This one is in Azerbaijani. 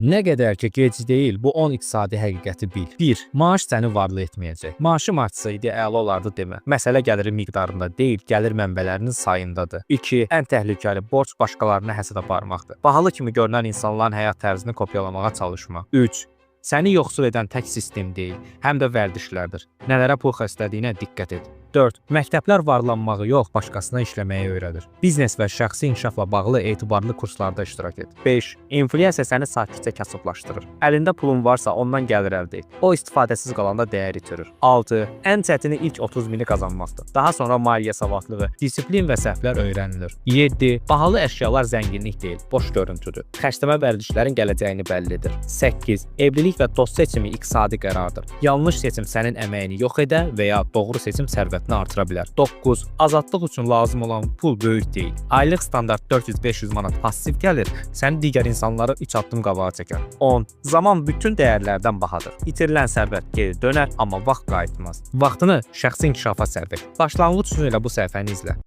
Nə qədər ki gec deyil, bu 10 iqtisadi həqiqəti bil. 1. Maaş səni varlı etməyəcək. Maaşım artsaydı əla olardı demə. Məsələ gəlirin miqdarında deyil, gəlir mənbələrinin sayındadır. 2. Ən təhlükəli borc başqalarına həsəd aparmaqdır. Bahalı kimi görünən insanların həyat tərzini kopyalamağa çalışma. 3. Səni yoxsul edən tək sistem deyil, həm də vərdişlərdir. Nələrə pul xərclədiyinə diqqət et. 4. Məktəblər varlanmağı yox, başqasına işləməyi öyrədir. Biznes və şəxsi inkişafla bağlı etibarlı kurslarda iştirak et. 5. İnflyasiya səni sakitcə kasıblaşdırır. Əlində pulun varsa ondan gəlir əldə et. O istifadəsiz qalanda dəyər itirir. 6. Ən çətini ilk 30 mini qazanmaqdır. Daha sonra maliyyə savadlığı, disiplin və səhvlər öyrənilir. 7. Bahalı əşyalar zənginlik deyil, boş görüntüdür. Xərcləmə vərdişlərin gələcəyini bəlli edir. 8. Evlilik və dost seçimi iqtisadi qərardır. Yanlış seçim sənin əməyini yox edə və ya doğru seçim sərvətini artıra bilər. 9. Azadlıq üçün lazım olan pul böyük deyil. Aylıq standart 400-500 manat passiv gəlir səni digər insanlara 3 addım qabağa çəkər. 10. Zaman bütün dəyərlərdən bahadır. İtirilən sərvət geri dönər, amma vaxt qayıtmaz. Vaxtını şəxsi inkişafa sərf et. Başlanğıc üçün elə bu səhifəni izlə.